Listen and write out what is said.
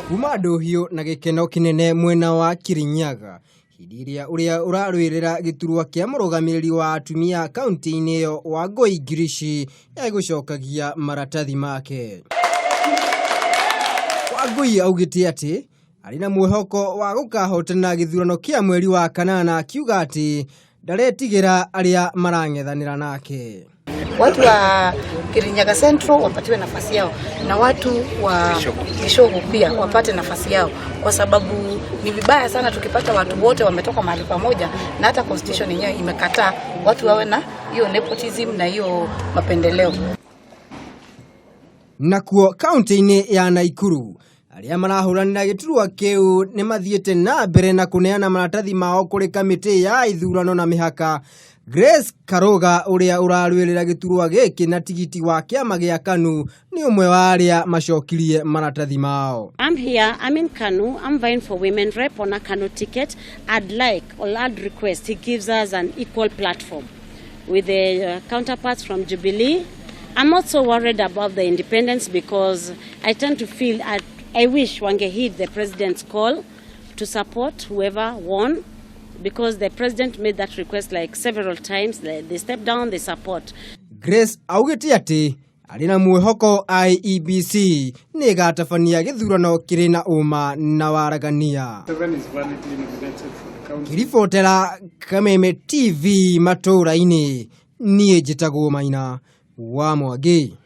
Kuma ndũhiũ na gĩkeno kĩnene mwena wa Kirinyaga hĩndĩ ĩrĩa ũrĩa ũrarũĩrĩra gĩturwa kĩa mũrũgamĩrĩri wa atumia kaunti-inĩ ĩyo Wangũi Ngirici egũcokagia maratathi make. Wangũi augĩte atĩ arĩ na mwĩhoko wa gũkahotana gĩthurano kĩa mweri wa kanana akiuga atĩ ndaretigĩra arĩa marang'ethanĩra nake. Watu wa Kirinyaga Central wapatiwe nafasi yao na watu wa Gichugu pia wapate nafasi yao, kwa sababu ni vibaya sana tukipata watu wote wametoka mahali pamoja, na hata constitution yenyewe imekataa watu wawe na hiyo nepotism na hiyo mapendeleo. Nakuo kaunti-inĩ ya Naikuru arĩa marahũranĩra gĩturwa kĩu nĩ mathiĩte na mbere na kũneana maratathi mao kũrĩ kamĩtĩ ya ithurano na mĩhaka. Grace Karuga ũrĩa ũrarũĩrĩra gĩturwa gĩkĩ na tigiti wa kĩama gĩa KANU nĩ ũmwe wa arĩa macokirie maratathi mao. I'm here, I'm in KANU, I'm vying for women rep on a KANU ticket. I'd like, or I'd request, he gives us an equal platform with the counterparts from Jubilee. I'm not so worried about the independence because I tend to feel, I wish wange heed the president's call to support whoever won, because the president made that request like several times. They step down, they support. Grace augĩte atĩ arĩ na mwĩhoko IEBC nĩ ĩgatabania gĩthurano kĩrĩ na ũma na waragania. Seven is validly nominated for the county. Ngĩribotera Kameme TV matũũra-inĩ, niĩ njĩtagwo Maina wa Mwangi.